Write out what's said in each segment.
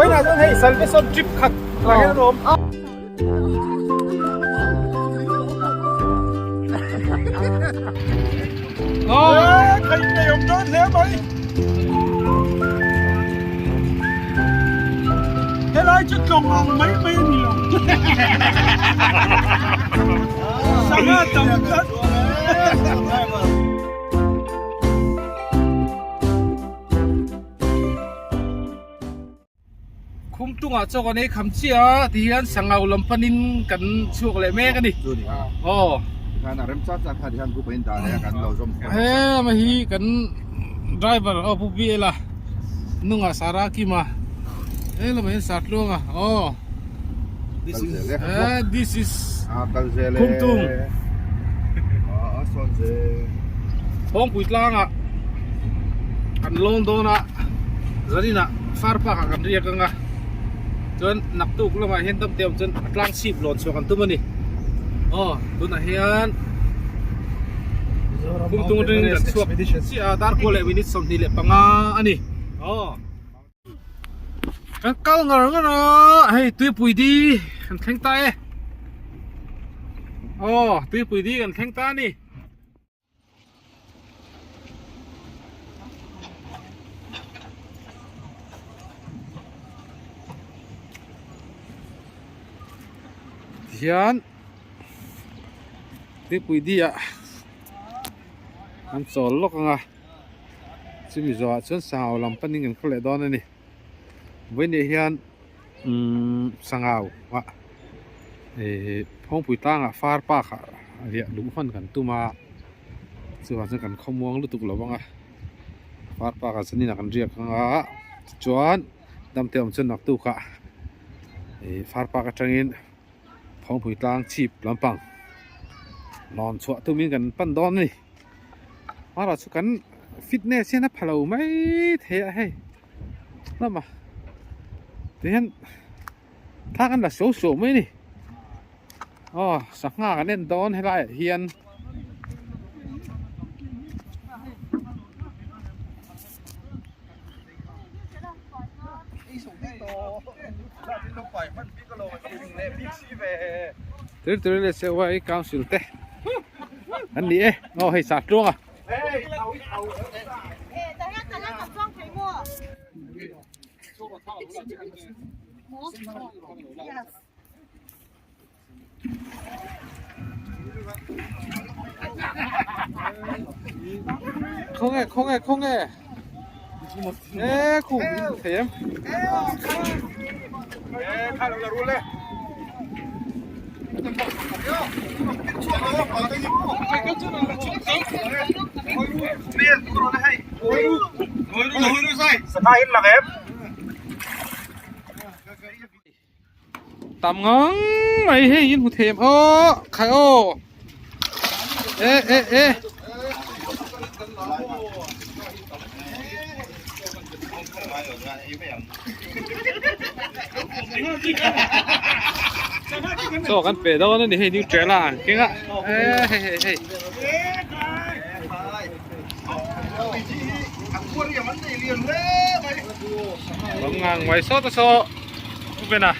Vawiinah chuan hei salvation trip khat tah hian an awm. Khaih nei awm dawn hle mai. Helai chu tlawng ang mai mai a ni lo. Sangha tam tlat. Khum tungah chaw kan ei kham chiah a ti hian sangau lam panin kan chhuak leh mek a ni. Aw. Tikhan a rem chak chak kha tihian group a in dah leh a kan lo zawm khawm. He ma hi kan driver aw Pu Biela nungah Sara Kima he lamah hian Sartluanga aw. This is this is Khum tung. Thawngpui tlangah kan lawn dawn a zaninah far park ah kan riak ang a chuan naktuk lamah hian dam te awm chuan a tlang chhip lawn chhuah kan tum a ni aw tunah hian Khum tung atangin kan chhuak chiah a dar kua leh minute 25 a ni aw. Kan kal ngar ngar a, hei tuipui di kan thleng ta e. Aw, tuipui di kan thleng ta a ni. Tihian tuipui di ah an chawl lawk ang a. Chumi zawhah chuan sangau lam panin kan khaw leh dawn a ni. Vawiinah hian umm sangau ah ihh phawngpui tlangah far park ah riah luh hman kan tum a, chuvang chuan kan khawmuang lutuk lo vang a, far park ah chuan inah kan riak ang a, tichuan damte awm chuan naktuk ah ihh far park atangin phawngpui tlang chhip lampang lawn chhuah tumin kan pan dawn a ni. Hmarah chu kan fitness hian a pha lo mai thei a hei hlawm a tihian thla kan la suau suau mai a ni aw sangha kan en dawn helai ah hian. Tirturi leh Sewai Council te an ni e aw hei sah tluang a. Khawnge khawnge khawnge e khu thei em. Tam ngang mai hei in hmu them aw khai aw e e e chaw kan pe dawn a ni hei nutrela ang keng a e hei hei hei. Tam ngang mai sawt a saw. Pu Bena.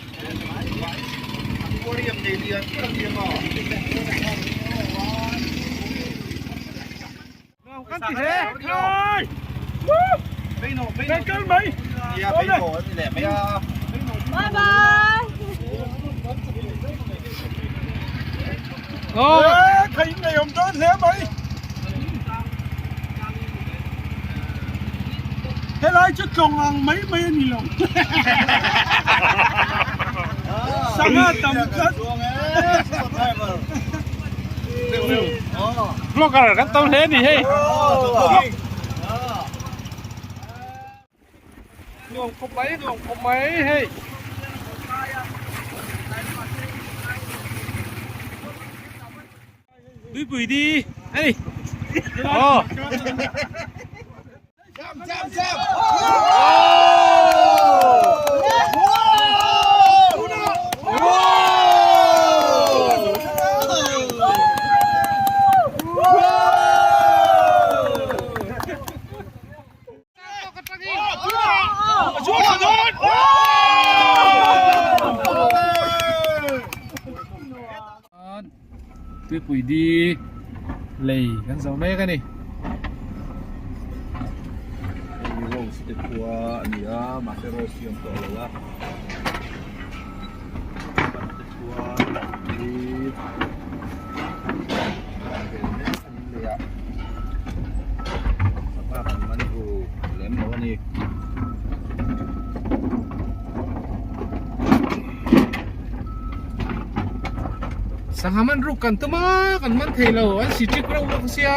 Kan ti he. Bye bye. Oh. Khaih nei awm dawn hle mai. Helai chu tlawng ang mai mai a ni lo. Sangha tam tlat. Vlogger kan tam hle a ni hei. Nuam khawp mai nuam khawp mai hei. Tuipui di a ni. Aw. Phawngpui di lei kan zo mek a ni. Hei rose te khua a ni a mahse rose hi a awm tawh lo a pan te khua hi a vel mek a ni leh a sangha kan man ru lem lo a ni. Sangha man ruk kan tum a kan man thei lo an si ṭik reuh bawk sia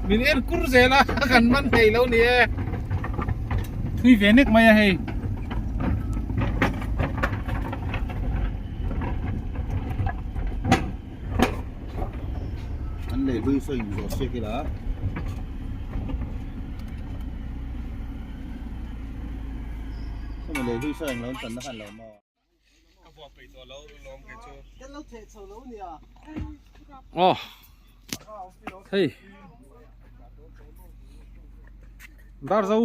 min en kur zel a kan man thei lo ni e thui ve nek mai a hei. An lei hlui saw in zawh siak ila. Saw lei hlui saw englo an chan na khan lo maw. Aw hei dar zo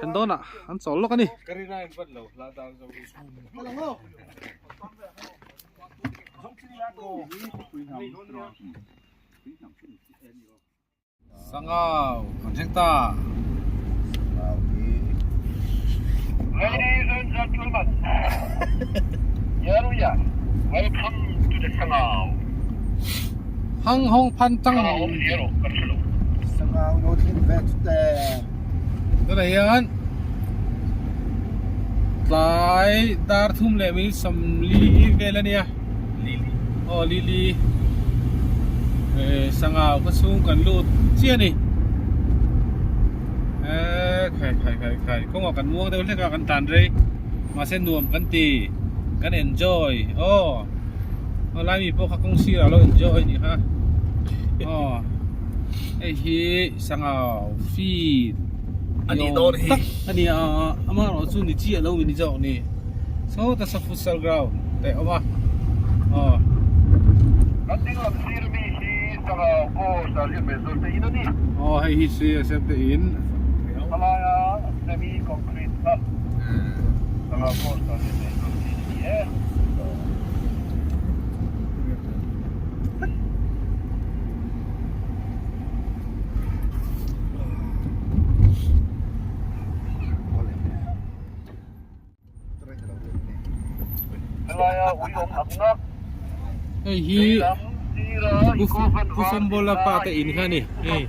then dawn ah an chawl lawk a ni. Sangau kan thleng ta. Ladies and gentlemen, here we are. Welcome to the Sangau. Hang hong phan tang. Sangau no thleng ve chu te. Tunah hian tlai dar thum leh minute sawmli vel a nia aw lili eh sangau khaw chhung kan lut chiah a ni eh khai khai khai khai kawngah kan muang deuh hlek a kan tan rei mahse nuam kan ti kan enjoy aw helai mi pawh kha kawng sirah a lo enjoy a nih kha aw hei hi sangau field Ani dawn hi. Tak ani a amaherawh chu ni chiah lo ni zawk ni. Saw ta sa futsal ground te a awm a. Aw. Kan ding lam sir mi hi sangau course ah riat ve zawr te in a ni. Aw hei hi si a siam te in. Halaia semi concrete kha sangau course ah riat ve zawr te in a ni e. Hei hi Pu Fambola pa te in kha a ni hei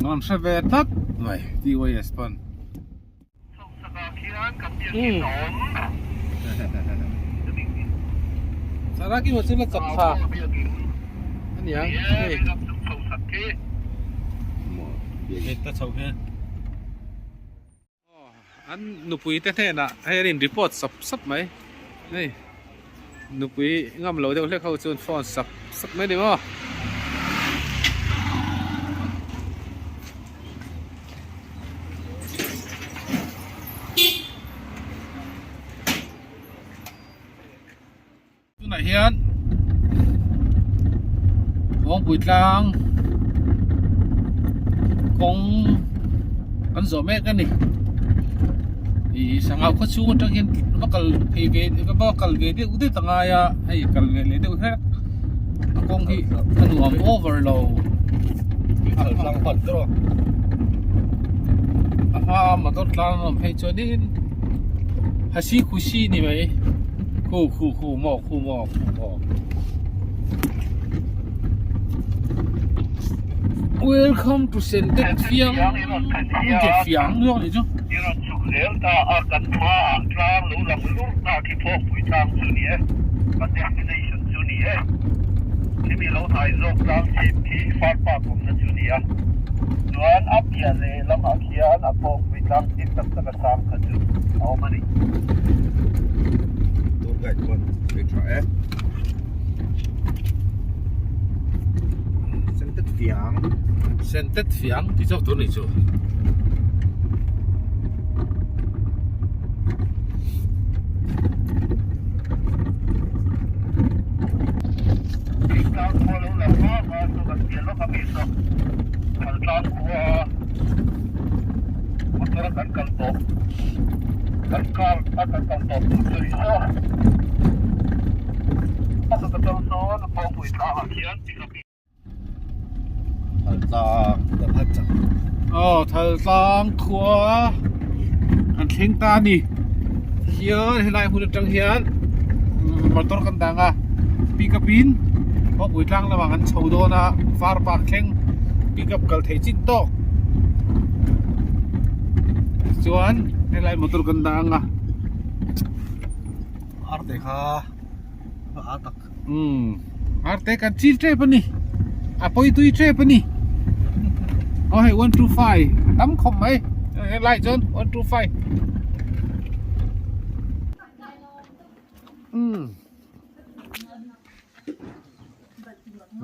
Nuam hre ve tlat mai TYS pawn. Saraki maw chu la chak tha a niang hei hei ta chho hian an nupui te hnenah hei an in report sap sap mai hei nupui ngam lo deuh hlek ho chuan phone sap sap mai a ni maw. Tunah hian Kawngpui tlang kawng kan zawh mek a ni ih sangau khaw chhung atang hian va kal phei ve va kal ve deuh deuh ta ngai a hei kal ve leh deuh hlek a kawng hi a nuam over lo a hma a motor tlang an awm phei chuanin hasi khusi ni mai khu khu khu maw khu maw khu maw welcome to Sentet Fiang ke Fiang zawk ni chu Khimi lo hnai zawk tlang chhip khi far park awmna chu ni a, chuan a piah leh lamah khian a kawngpui tlang chhip tak tak a sang kha chu a awm a ni. Tour guide chuan sawi tha e. Sentet fiang. Sentet fiang tih zawk tur a ni chu. Kan car a kan kal tawp tur chu a ni saw. A chhuk atang sawn Phawngpui tlangah khian pickup in. Thaltlang ka phat chak. Aw Thaltlang khua kan thleng ta a ni. Hian helai hmun atang hian motor kan dang a pickup in Phawngpui tlang lamah kan chho dawn a far park thleng pickup kal theih chin tawk. Chuan helai motor kan dah ang a. Arte kha a tak. Umm arte kan chil tep a ni. A pawi tui tep a ni. Aw hei 125 a tam khawp mai. Helai chuan 125. Umm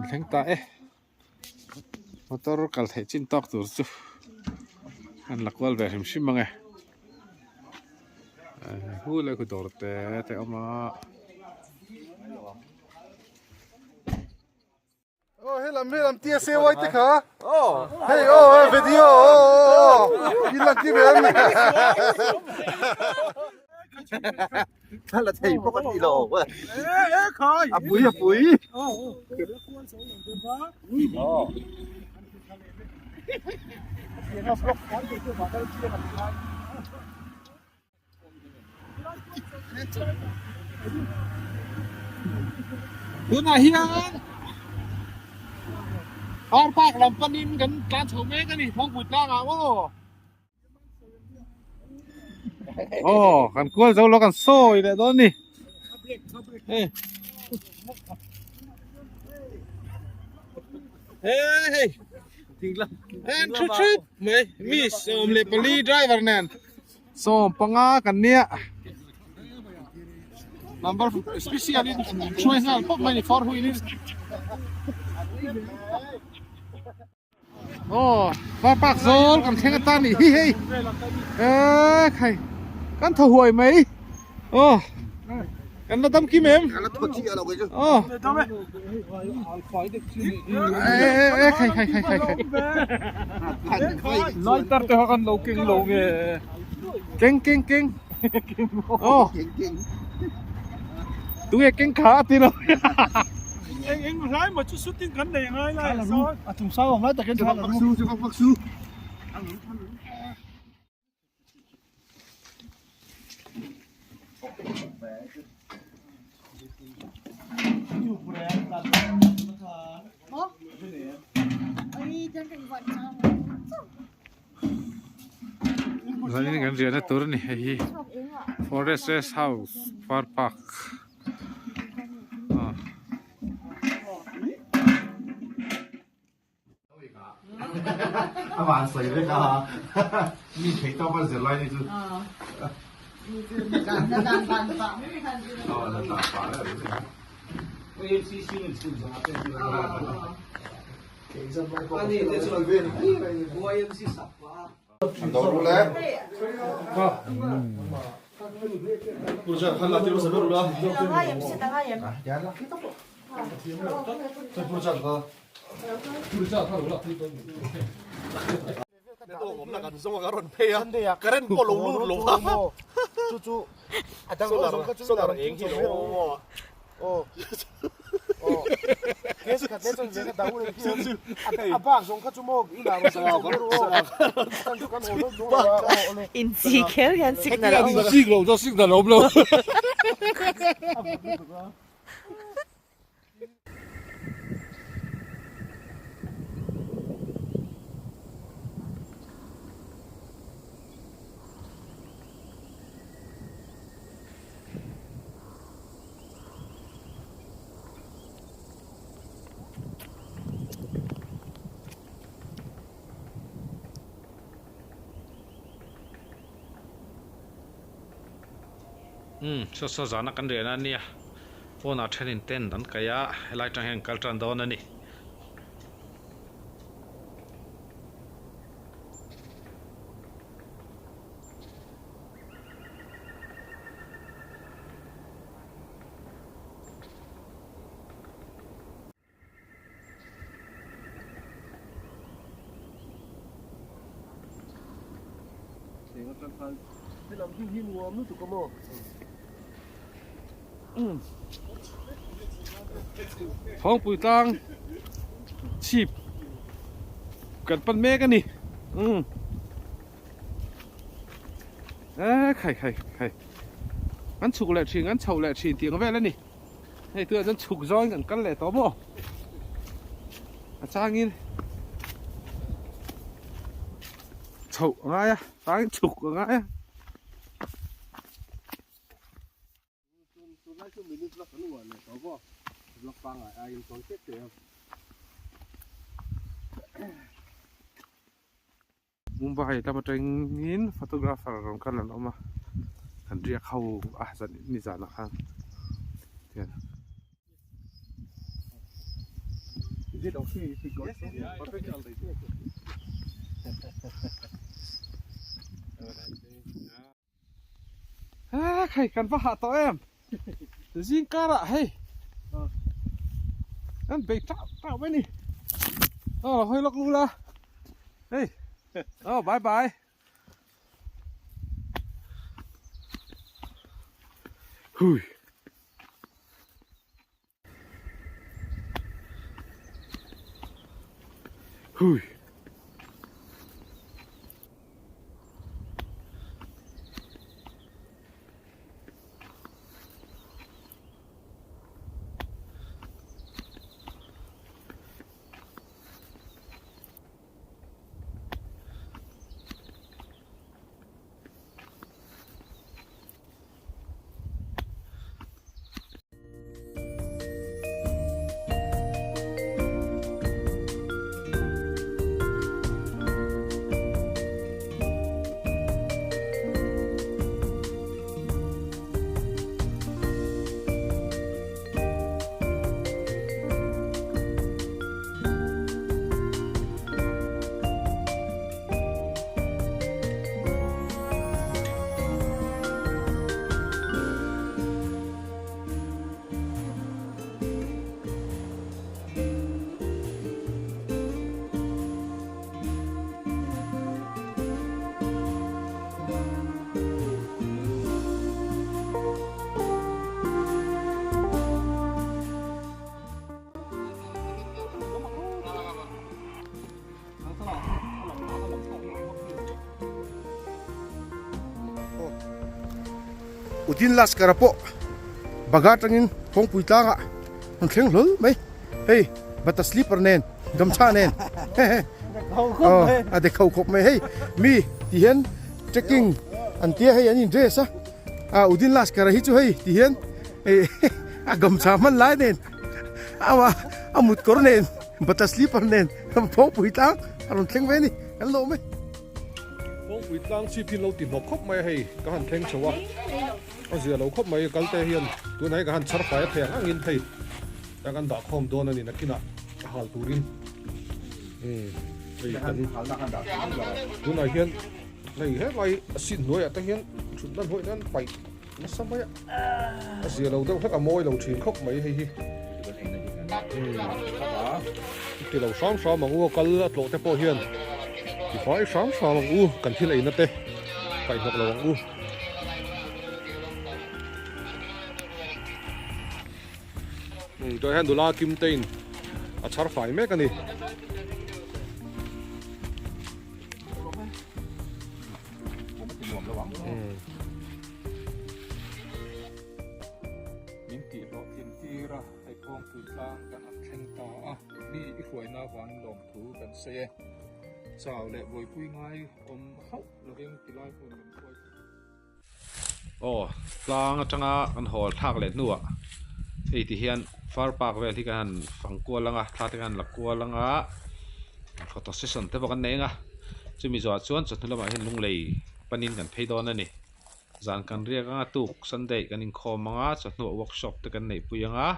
thleng ta e. Motor kal theih chin tawk tur chu an la kual ve hrim hrim ang e hu leh khu dawr te te a awm a. Aw helam helam TSA y te kha hei aw video aw aw in lang ti ve em Thla thei bawk a ni lo a pui a pui Tunah hian Far Park lam panin kan tlan chho mek a ni Thawngpui tlangah maw. Aw kan kual zo lo kan sawi leh dawn ni hei hei en thu thup mai mi 14 driver nen 15 kan nia number special in hruai nghal pawp mai ni four wheel in. Aw pa park zawl kan thleng atan nih hi hei e khai kan thaw huai mai aw kan la dam kim em kan la thaw chiah lo kei chu aw e e khai khai khai khai lighter te kha kan lo keng lo nge keng keng keng aw tunge keng kha a ti lo Eng eng hlai maw chu shooting kan nei ngai lai a sawn. A tum sau ang lai takin thla la ru. Zanin kan riahna tur a ni hei hi forest rest house far park. A van sawi vek a mi thei tawk a zir lai ni chu Inchi kher hian signal a awm. Inchik loh chuan signal a awm lo. Umm saw saw zana kan riahna a nia phone ah thenin tent an kaih a helai tang hian kal tan dawn a ni. Helam hnim hi nuam lutuk a maw? Phawngpui tlang chhip kan pan mek a ni. Umm. E khai khai khai. Kan chhuk leh thin kan chho leh thin tih ang vel a ni. Hei tunah chuan chhuk zawngin kan kal leh tawh maw? A changin chhoh a ngai a, changin chhuk a ngai a. Tunlai chu minute vlog kan uar leh tawh maw? Vlog pangngai aiin tawn tep teh ang. Mumbai lam atangin photographer rawn kal an awm a, kan riak ho a zan ni zanah khan tian. A khai kan va hah tawh em zing karah hei kan bei tah tah mai ni aw hawi lawk lula hei aw bye bye hui. Hui. Udin Laskar-a pawh Bagha atangin Phawngpui tlangah rawn thleng hlawl mai. Hei bata slipper nen gamchha nen aw a de kho khawp mai hei mi ti hian trekking an tia hei an in dress a a Udin Laskar-a hi chu hei ti hian a gamchha hman lai nen awa a mut kawr nen bata slipper nen Phawngpui tlang a rawn thleng ve a ni kan lawm e. Phawngpui tlang chhip hi lo ti hnawk khawp mai a hei ka han thleng chho a a zia lo khawp mai kal te hian tunah hi ka han chhar fai a thei ang angin hei ta kan dah khawm dawn a ni nakinah a hal turin umm hei kan tunah hian hei helai a seat hnuaiah te hian thutna hnuaiah te hian paih nasa mai a a zia lo deuh hlek a mawi lo thin khawp mai hei hi ti lo hram hram ang u a kal a tlawh te pawh hian ti fai hram hram ang u kan thil eina te kaihhnawk lo ang u. Tunah hian nula kim te in a chhar fai mek a ni. Min tih hlawhtlin tir a, hei Phawngpui tlang kan han thleng ta a, mi i hruaina avangin lawmthu kan sawi e. Chau leh buaipui ngai awm hauh lovin tilai hmun min hruai thei. Aw, tlang atanga kan hawl thlak leh hnuah hei ti hian far park vel hi kan han fang kual ang a, thla te kan han la kual ang a, photo session te pawh kan nei ang a, chumi zawhah chuan chawhnu lamah hian lunglei panin kan phei dawn a ni. Zan kan riak ang a, tuk Sunday kan inkhawm ang a, chawhnuah workshop te kan neihpui ang a,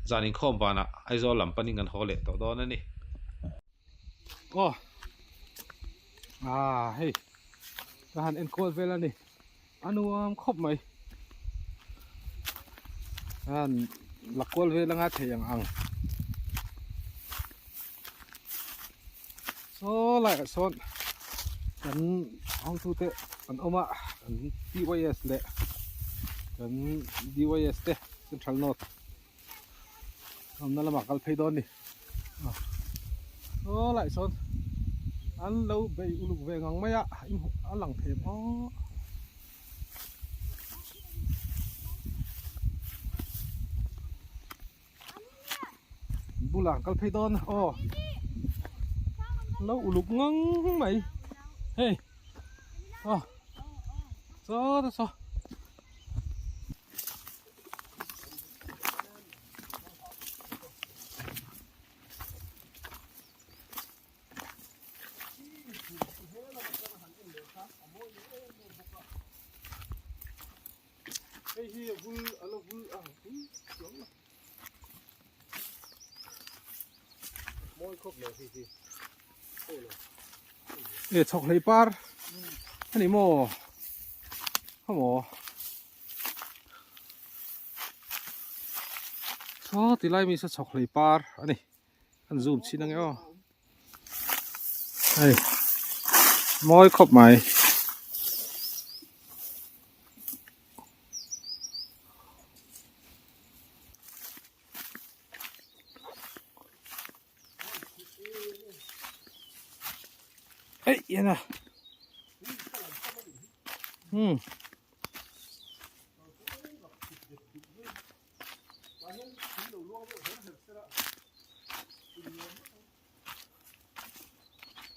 zan inkhawm vanah Aizawl lam panin kan haw leh tawh dawn a ni. Aw ah hei ka han enkual vel a ni a nuam khawp mai a han la kual vel anga thei ang ang saw laiah sawn kan hotu te an awm a. Kan TYS leh kan DYS te Central North awmna lamah kal phei dawn a ni. Saw lai sawn an lo bei uluk ve ngang mai a a lang thei maw. Bulah kal phei dawn aw lo uluk ngang mai hei aw saw ta saw. Hei hi a vul a la vul a vul chuang lo. Mawi khawp mai hei hi. E chhawk hlei par ani maw khaw saw ti lai mi saw chhawk hlei par ani an zoom chhin ange aw hei mawi khawp mai. Ei yana hmm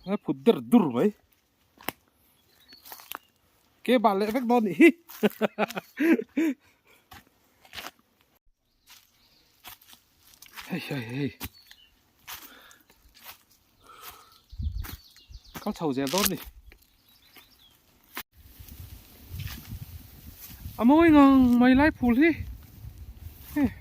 a phut der dur mai ke bal leh vek dawn nih hi hei hei hei kal chho zel dawn ni a mawi ngang mai lai phul hi hei.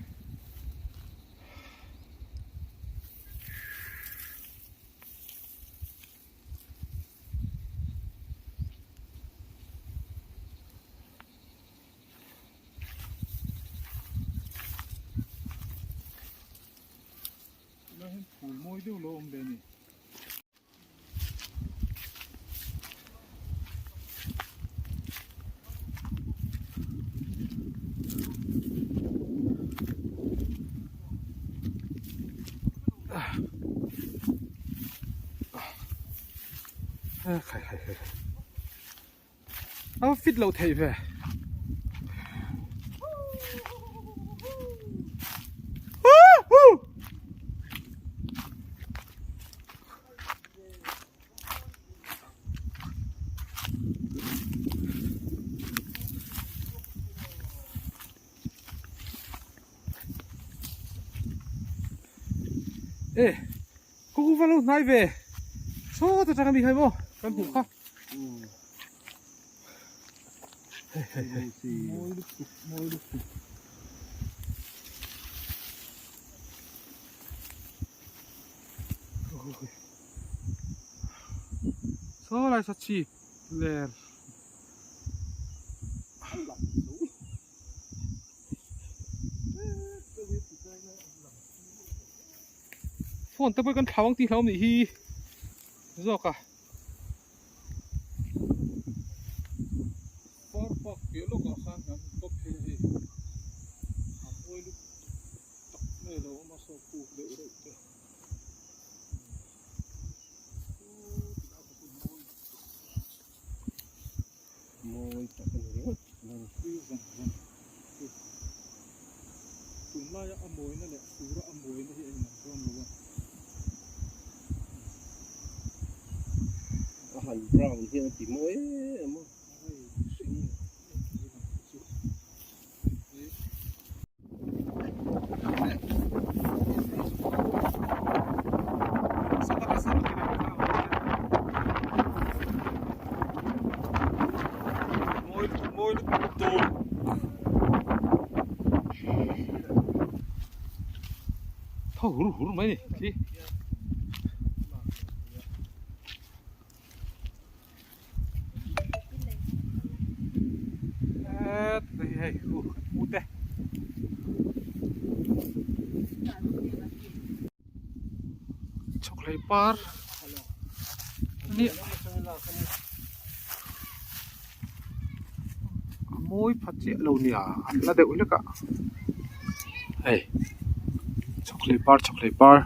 Tunah hian phul mawi deuh lo awm ve a ni. Khai khai khai a fit loh theih ve. E ku va lo hnai ve saw ta tang a mi khai maw kan hmuh kha. Mawi lutuk mawi lutuk. Saw lai saw chip ler. Phone te pawh kan thlau ang tih hlauh nih hi zawk a. Far park piah lawkah khan kan kawp phei a hei a mawi lutuk tak mai a lo awm a saw puk deuh reuh te. Mawi tak a ni ringawt Tui vawng vawng chu tunlaia a mawina leh fura a mawina hi a inang dawn lo a. A han brown hian a ti mawi em em a. Hei hring leh ang chu. Tho hur hur mai ni khi. Hei hei u u te. Chhawkhlei par a ni. mawi pha chiah lo nia a hla deuh hlek a hei chhawkhlei par chhawkhlei par.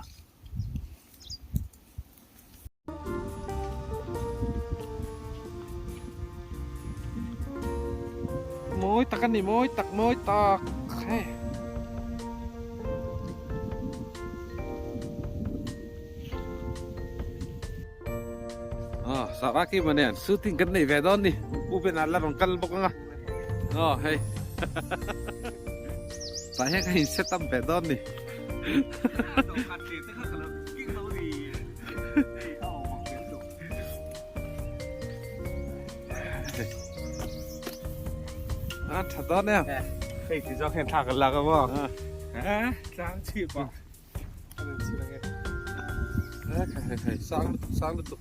Mawi tak a ni mawi tak mawi tak hei. Aw Sarah Kima nen shooting kan nei ve dawn ni U Bena la rawn kal bawk anga aw hei tah hian ka in set up ve dawn ni a tha dawn em hei ti zawk hian thla kan lak a maw tlang chhip ah Sang sang lutuk.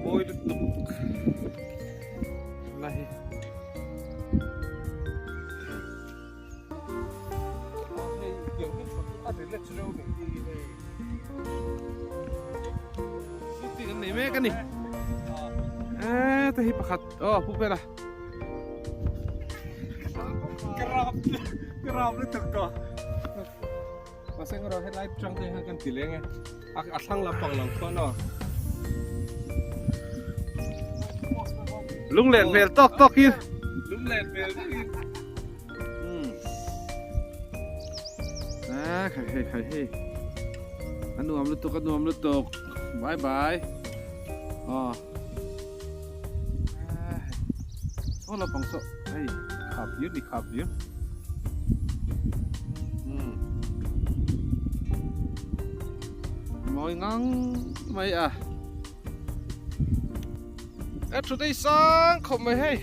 Mawi lutuk. La hi. Shooting an nei mek a ni. Eh, te hi pakhat. Oh, pu pela. Krap, krap lutuk to. Paseng ro helai tang te han kan ti leng e. A thlang lampang lang khuan aw. Lunglen hmel tawk tawk in. Lunglen hmel in. Ah, khai hei khai hei. A nuam lutuk a nuam lutuk. Bye bye. Aw. Saw lampang saw hei khap hlir ni khap hlir. Mawi ngang mai a. E thu dei sang khawp mai hei.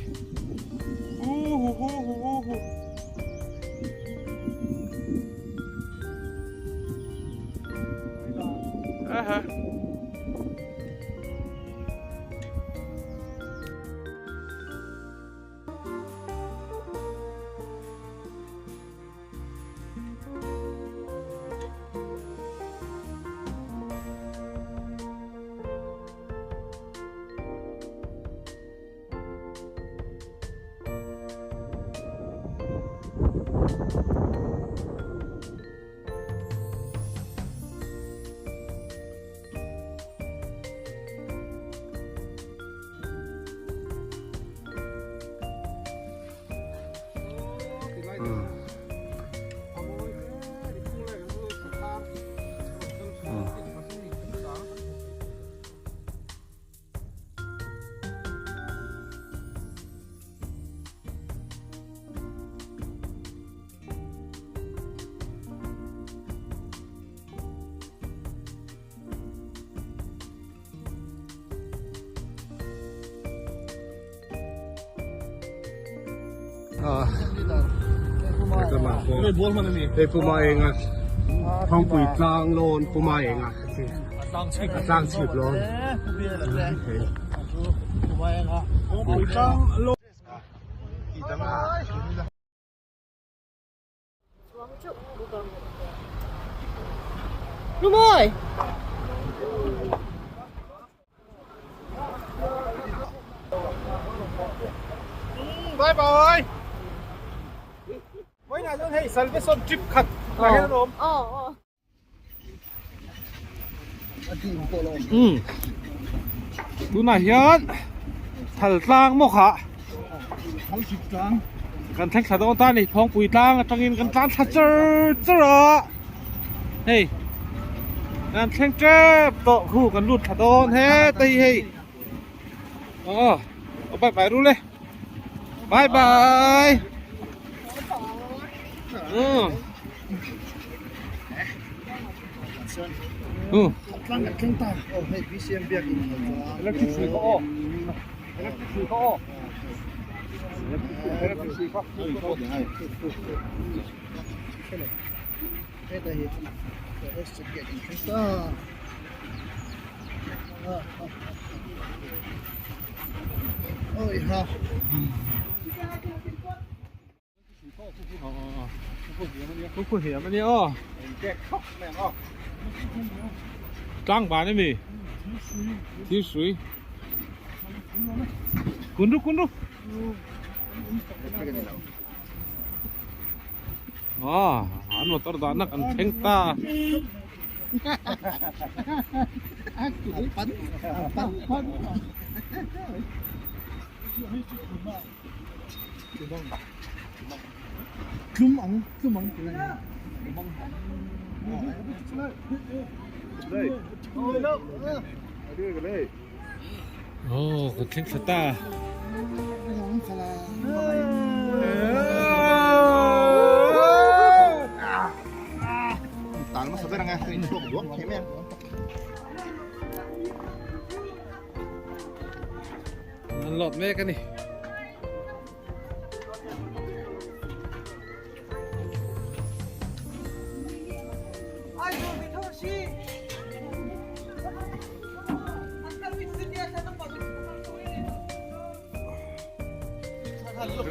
Hu hu hu hu hu hu. Aha. Hei Puma enga Thangpui tlang lawn Puma enga a tlang chhip lawn Lumawi! Bye bye. Vawiinah chuan hei salvation trip khat tah hian an awm. Umm tunah hian thal tlang maw khah kan thleng thla dawn ta a ni Phawngpui tlang atangin kan tlan thla char char a hei kan thleng tep tawh khu kan lut thla dawn heta hi hei aw bye bye ru le bye bye umm. Oi ha. Khu hiam ania aw. Tlang ban ami. Thil sui. Kun ru kun ru. Ah, an motor dah nak an thleng ta. Tlum ang tlum ang tih a ni. Oh, kan thleng thla ta. Tan hmasa ber ang e, in chhuak duak thei mai ang. An lawt mek a ni.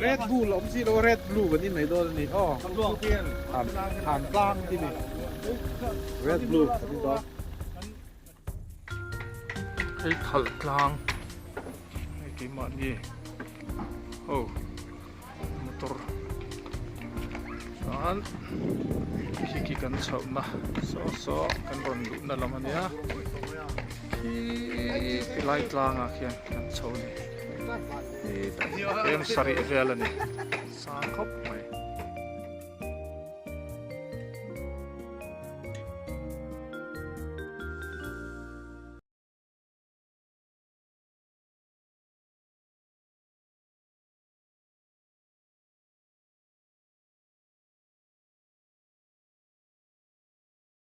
Red Bull awm si lo Red Blue kan in mai dawn a ni aw han tlang ti ni Red Blue kan in dawn. Hei khalh tlang hei keimahni ho motor chuan khi khi kan chhohna saw saw kan rawn luhna lam a nia khi tilai tlangah khian kan chho a ni eng sarih vel a ni sang khawp mai.